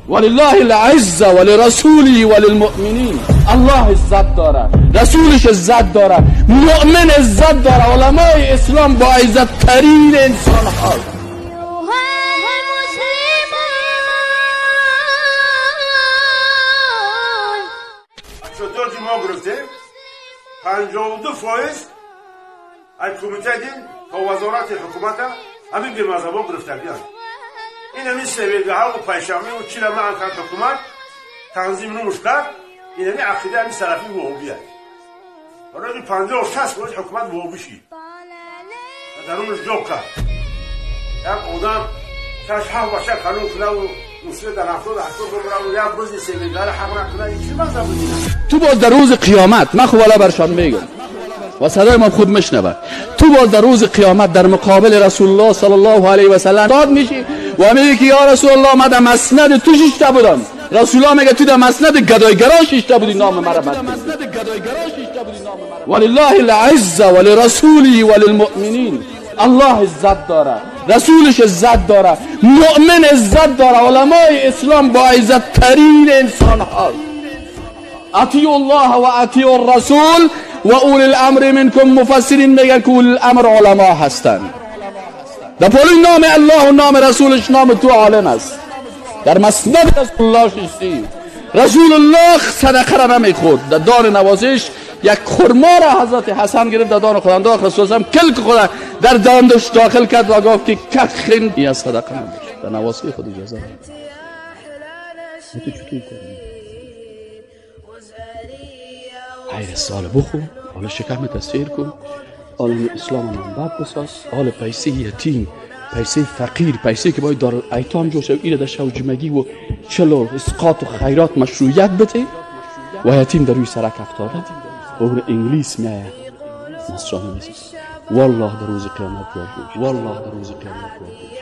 ولله العزه ولرسوله وللمؤمنین. الله عزت داره، رسولش عزت داره، مؤمن عزت داره. علمای اسلام با عزت ترین انسان ها. چطور که ما گرفتیم 52% از کمیته دین تا وزارت حکومت همین به مذهبا گرفتن. این همین سویده ها و پیشامی و چی را من کرد حکومت تنظیم نموش کرد. این همین عقیده همین سلفی وهابی هست. برای 56% حکومت وهابی شید و در اونش جا کرد. یک آدم 6 7 بچه کلون کنه و مسئله در 70 80 ببره و یک بزی سویده را حق نکنه، این چی مذهب بود؟ تو باز در روز قیامت، من خب والا برشان میگم و صدای ما خود میشنوه، تو باز در روز قیامت در مقابل رسول الله صلی الله علیه و سلم داد میشی و میگی که یا رسول الله من در مسند تو شیشته بودم. رسول الله میگه تو در مسند گدایگرا شیشته بودی، نام مرا بد. ولله العزه ولرسوله وللمؤمنین. الله عزت داره، رسولش عزت داره، مؤمن عزت داره. علمای اسلام با عزت ترین انسان ها. اطیعوا الله و اطیعوا الرسول و اولی الامر منکم. مفسرین میگن که اولی الامر علما هستند. در پالوی نام الله و نام رسولش نام تو عالم است. در مسند رسول الله شستی. رسول الله صدقه را نمیخورد. در دار نوازش یک خرما را حضرت حسن گرفت در دان خود انداخت. رسول الله کلک خود در دانش داخل کرد و گفت که کخین این صدقه نباشه. در نوازی خود اجازه نداد. تو چطور کنی؟ غیر سال بخور، حالا شکم سیر کن، عالم اسلام منبع بساز، حال پیسه یتیم، پیسه فقیر، پیسه که باید دار ایتام جور شد، ایره در شوجمگی و چلو اسقاط و خیرات مشروعیت بده و یتیم در روی سرک افتاده و اون انگلیس میایه نصرانی میساز. والله در روز قیامت جواب میشه. والله در روز قیامت جواب میشه.